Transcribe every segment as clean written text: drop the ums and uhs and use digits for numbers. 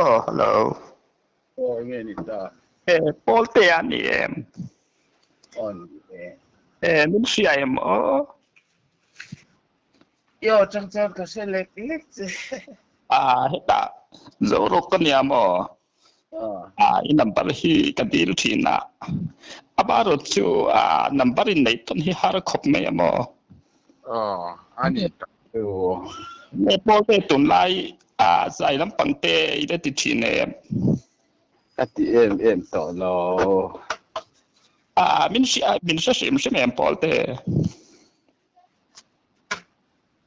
Aw hello. Aw nge ni ta. E Pawlte a ni em? Aw ni e. E min hria em aw? I aw chang chuan ka hre lek lek che. A hetah Zorawk ka nia maw? A i number hi ka dil thin a. Amaherawh chu a number in neih tawn hi har khawp mai a maw? Aw a ni tak chu. Nge Pawlte tunlai a zai lampang te i la ti thin em? Ka ti em em tawh lo. A min hria min hre hrim hrim em Pawlte?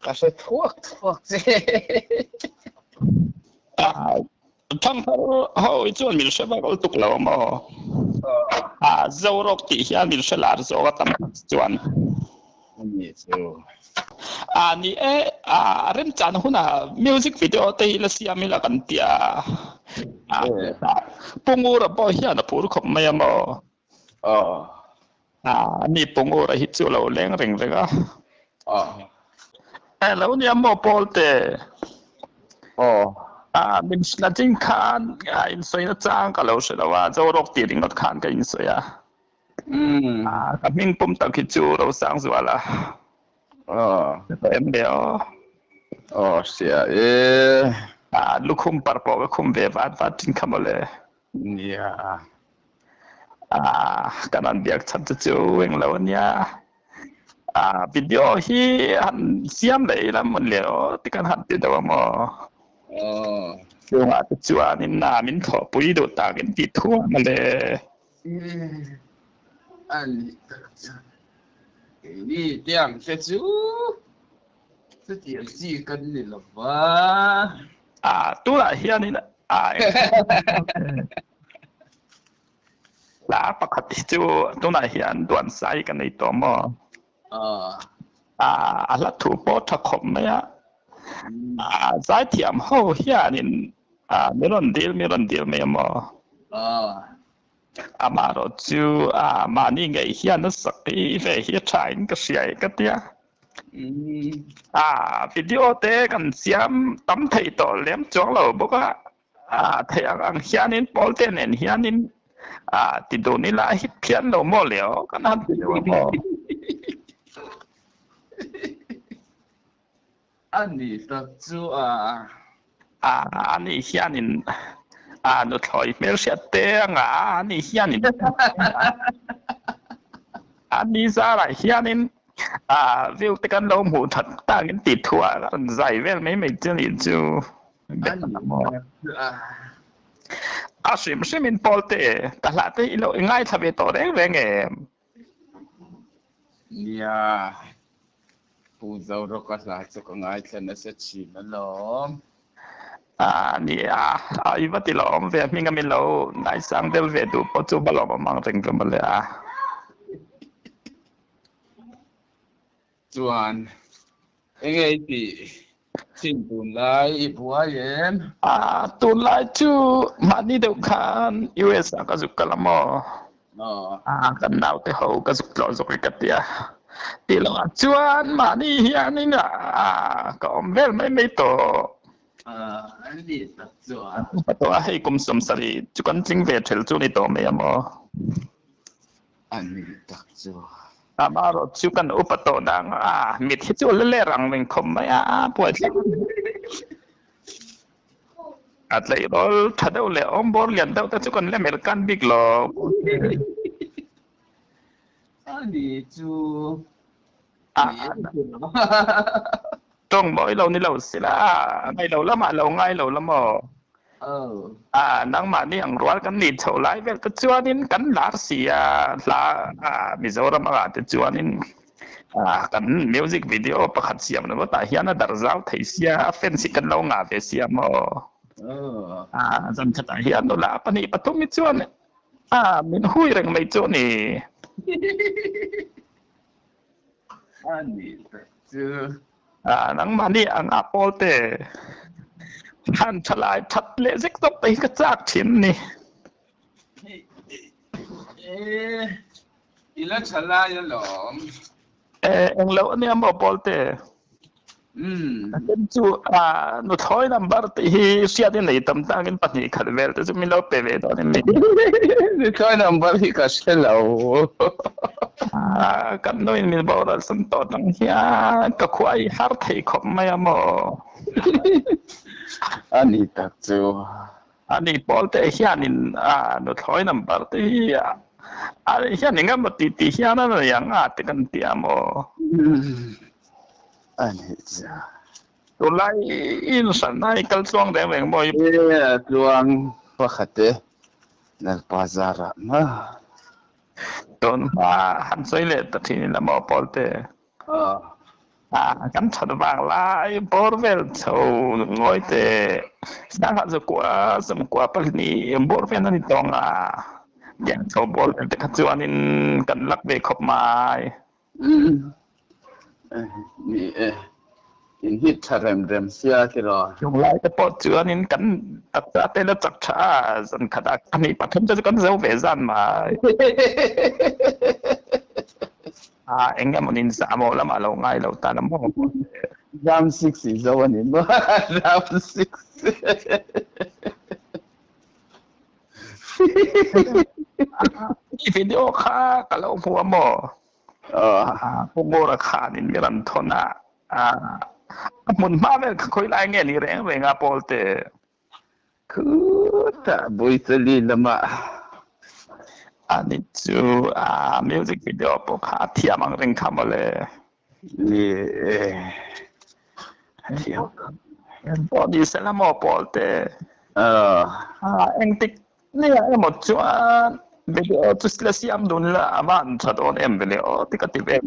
Ka hre thuak thuak che. A thangthar ho hi chuan min hre vak lutuk lo maw? A Zorawk tih hian min hre lar zawk a tam tak chuan. Ani chu. A ni e, a remchan hunah music video te hi la siam ila kan ti a. A Pu Ngura pawh hian a phur khawp mai a maw? Aw. A ni Pu Ngura hi chu lo leng reng reng a. Aw. E lo nia maw Pawlte? Aw. A min hrilh ching khan a insawi na chang ka lo hre lo a, Zorawk tih ringawt khan ka insawi a. Umm. A ka hming pum tak hi chu Rosangzuala. Aw. Ka em le aw. Aw hria e. A lukhum par pawh ka khum ve vat vat thin kha mawle. Nia. Ah, kan an biak chhan chu chu eng lo ania. Ah, video hi han siam leh ila mawn le aw ti kan han ti deuh a maw. Aw. Chungah te chuan in na min thawhpui duh takin tih thuam a le. A nih tak chuan keini te ang te chu chutiang chi kan ni lo va. Ah, tunah hianin a hla pakhat hi chu tunah hian duansai ka nei tawh maw? Ah, a hla thu pawh tha khawp mai a. Ah, zaithiam ho hianin ah mi rawn dil mi rawn dil mai a maw? Amaherawh chu ah mahni ngei hian a sak hi ve hi a tha in ka hria e ka tia. Ah, video te kan siam tam thei tawh lem chuang lo bawk a. Ah, thei ang ang hianin pawl te nen hianin ah ti dun ila a hit phian lo maw le aw kan han ti deuh a maw. A ni tak chu a. Ah, a ni hianin ah nuthlawi hmelhriat te anga a ni hianin a ni zarah hianin ah view te kan lo hmuh that takin tih thuah a rawn zai vel mai mai chu a nih chu. A hrim hrim in pawl te ka hlah te i lo i ngaithla ve tawh reng reng em? Nia, Pu Zorawka hla chu ka ngaithla nasa thin alawm. A nia, a i va ti lawm ve a hming a min lo ngaisang tel ve duh pawh chu va lawm awm ang reng ve mawle a. Chuan enge i tih thin tunlai i buai em? Ah tunlai chu mahni deuh khan US ah ka zuk kal a maw? Ah kan naute ho ka zuk tlawh zawk i ka ti a. Tih loh ah chuan mahni hianin ah ka awm vel mai mai tawh. Ah an nih tak chuan. Upa tawh a hei kum 70 chu kan tling ve ṭhel chu ni tawh mai a maw? A nih tak chu. Amaherawh chu kan upa tawh dang a, mit hi chu a la ler ang reng khawp mai a, buai thleng. A tleirawl tha deuh leh awm bawr lian deuh te chu kan la melh kan bik lo. A nih chu. Tawng mawi lo ni lo sila, ngai lo lamah lo ngai lo la maw? A, nangmahni ang rual kan nih chho lai vel te chuanin kan lar si a, hla a Mizoram angah te chuanin a kan music video pakhat siam ringawt ah hian a darh zau thei sia, a fans hi kan lo ngah ve sia maw? A, zan khatah hian nula 2 3 hi chuan a min hui reng mai chu a ni. A nih tak chu. A nangmahni ang a pawl te han tha lai that leh zek zawk te hi ka chak thin a ni. E, i la tha lai alawm. E, englo ania maw pawl te? Then chu nuthlawi number tih hi hriat i nei tam takin 2 khat vel te chu min lo pe ve dawn em ni? Nuthlawi number hi ka hre lo. Kan nuin min boral san tawh tang hian ka khua i har thei khawp mai a maw? A ni tak chu. Ani pawl te hianin nuthlawi number te hi a hian engemaw tih tih hian a nei ang a te kan ti a maw? A ni chu. Tunlai in hranna i kal tluang reng reng maw? E tluang pakhat e, Lalpa zarah ma. Tun hma han sawi leh ta thin ila maw pawl te? Kan that vang lai bawr vel chho ngawi te sangha 9 92 bawr vel a ni tawng a, tiang chho bawr vel te kha chuanin kan lak ve khawp mai. Ni e, in hit tha rem rem sia tiraw. Chung lai te pawh chuanin kan taksa te la chak tha a, zan khatah 2 3 te chu kan zo ve zan mai. A eng emaw nin zah maw lamah lo ngai lo ta la maw? Round 6 i zo a ni maw? Round 6. I video kha ka lo hmu a maw? Pu Ngura khanin mi rawn thawn a, a hmun hma vel kha khawi lai nge ni reng reng a pawl te? Khutah Buichali lamah. Ani chu a music video pawh kha a thiam ang reng kha mawle. Ni e, a thiam. Engpawh ni sela maw pawl te. Engtik nge emaw chuan video chu la siam dun la a van tha dawn em vele aw ti ka ti ve.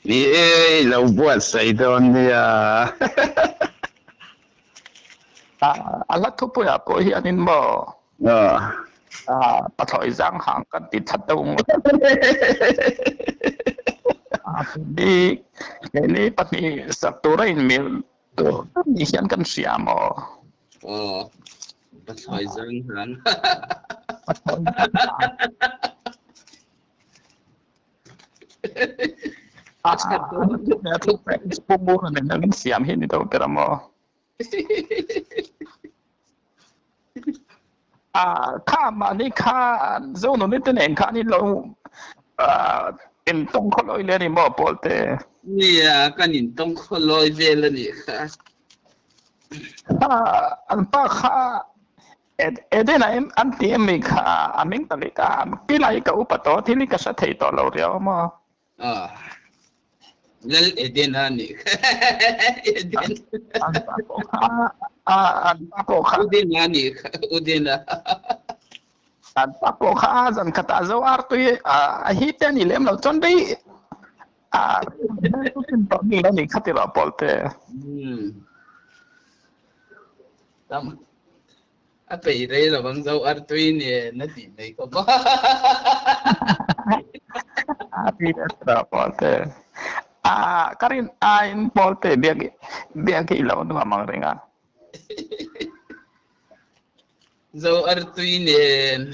Ni e, i lo buatsaih dawn nia. A hla thupuiah pawh hianin maw pathlawi zang hang kan ti that deuh ngawt a. Keini pahnih sak tura inmil tur ni hian kan hria maw? Aw, pathlawi zang hang. Pathlawi zang hang. Siam hi ni deuh ber a maw? Kha mahni kha Zonuni te nen khan in lo intawng khawlawi leh a ni maw pawl te? Nia, kan intawng khawlawi vel a nih kha. Kha an pa kha Edena em an ti em mi kha a ming tak hi ka kilai ka upa tawh thil hi ka hre thei tawh lo riau a maw? Lal Edena a nih kha. Eden. An pa pawh kha an pa pawh kha. Udena a nih kha Udena. An pa pawh kha zan khatah zo ar tui a hi te a ni lem lo chuan rei a tawh mi lo nih kha ti rawh pawl te. Tam a peih rei lo ang zo ar tui nen a tih mai khawp a. A ti a pawl te. A ka rin aiin pawl te biak biak hi lo nuam ang reng a. Zo ar tui nen.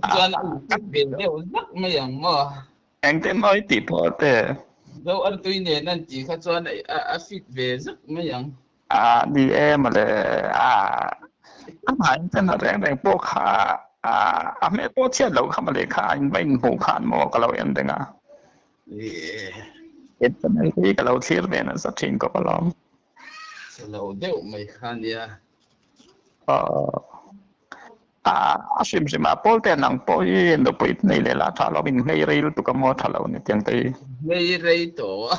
Chuan a in ve deuh zak mai ang maw? Engtin maw i tih pawh te? Zo artui nen an tih kha chuan a fit ve zak mai ang. A ni e mawle, a amah in chen reng reng pawh kha a hmel pawh chhiat loh kha mawle kha in va inhmuh khan maw ka lo en reng a. Ni e. He channel hi ka lo thlir ve nasa thin kawp alawm. Chhe lo deuh mai kha nia. A hrim hrim a pawl te nang pawh hi nupui nei leh la tha lo in nghei rei lutuk a maw tha lo ni tiang te hi. Nghei rei tawh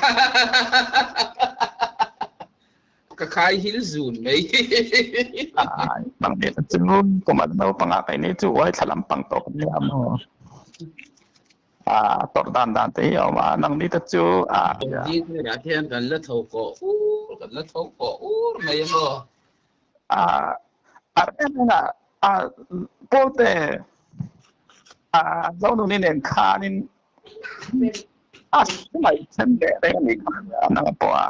ka khai hil zun mai. Bang leh chu kum a naupang a kai ni chu uai thla lampang tawh kan nia maw. A tawrh dan dan te hi a awm a nang ni te chu a. Ni te ah hian kan la tho kawh ur kan la tho kawh ur mai a maw. A a reng a a pawlte a zonuni nen khanin a hmangaih then leh reng a nih kha nang pawh a.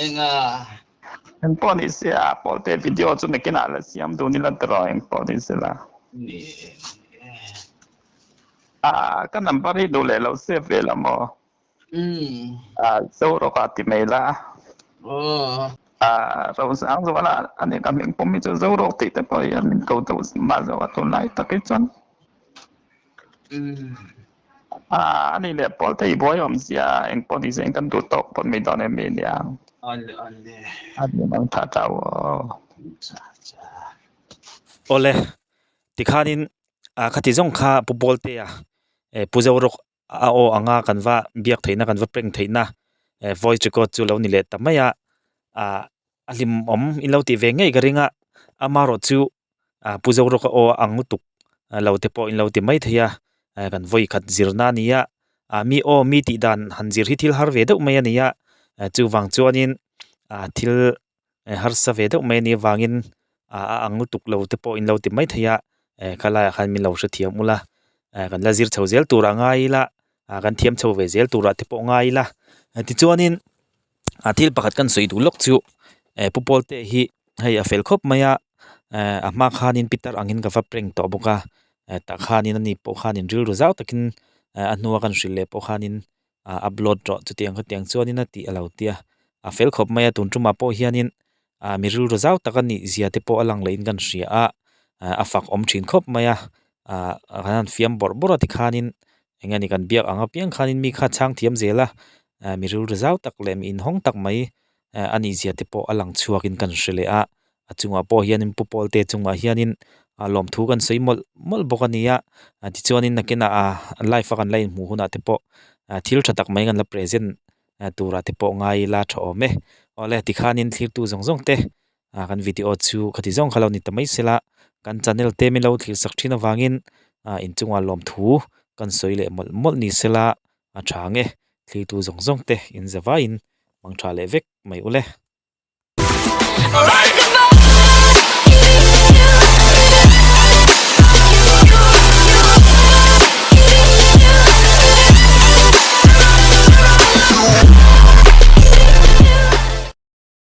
Enga. Engpawh ni se a pawlte video chu nakinah la siam dun ila tiraw engpawh ni se la. Ni. Ah, ka number hi duh leh lo save ve la maw? Umm. Ah, Zoroka ti mai la. Aw. Ah, Rosang zuala ani ka hming pawm hi chu Zorok tih te pawh hian min ko deuh mah zawk a tunlai tak hi chuan. Umm. Ah, ani leh pawl te i buai awm zia eng pawh ni se kan duh tawk pawn mai dawn em mi nia. Awle awle. Ani mang tha chau aw. Tha tha. Awle, tikhanin ah khati zawng kha Pu Pawltea eh Pu Zorawk a aw anga kan va biak theihna kan va prank theihna eh voice record chu lo ni leh ta mai a ah a hlimawm in lo tih ve ngei ka ring a amaherawh chu ah Pu Zorawka aw a ang lutuk lo te pawh in lo ti mai thei a eh kan vawi khat zirna a ni a ah mi aw mi tih dan han zir hi thil har ve deuh mai a ni a eh chuvang chuanin ah thil eh harsa ve deuh mai a nih avangin ah a ang lutuk lo te pawh in lo ti mai thei a eh khalaiah khan min lo hrethiam ula eh kan la zir chho zel turah ngai ila ah kan thiam chho ve zel turah te pawh ngai ila tichuanin ah thil pakhat kan sawi duh lawk chu eh pu pawl te hi hei a fel khawp mai a eh a hma khanin pitar angin ka va prank tawh bawk a eh tah khanin ani pawh khanin rilru zau takin eh a hnua kan hrilh leh pawh khanin ah upload rawh chutiang khatiang chuanin a tih a lo tia a fel khawp mai a tun tumah pawh hianin ah mi rilru zau tak a nih zia te pawh a lang leh in kan hria a ah a fak awm thin khawp mai a ah kan han fiam bawrh bawrh a tikhanin eng nge ni kan biak ang apiang khanin mi kha chhang thiam zel a ah mi rilru zau tak leh mi inhawng tak mai eh a nih zia te pawh a lang chhuak in kan hre leh a a chungah pawh hianin pu pawl te chungah hianin ah lawmthu kan sawi mawlh mawlh bawk a ni a ah tichuanin nakinah ah live a kan la inhmuh hunah te pawh ah thil tha tak mai kan la present turah te pawh ngai ila tha awm e awle tikhanin thlirtu zawng zawng te ah kan video chu khati zawng kha lo ni ta mai sela kan channel te min lo thlir sak thin avangin ah inchungah lawmthu kan sawi leh mawlh mawlh ni sela a tha ang e thlirtu zawng zawng te in za vaiin hmang tha leh vek mai ule.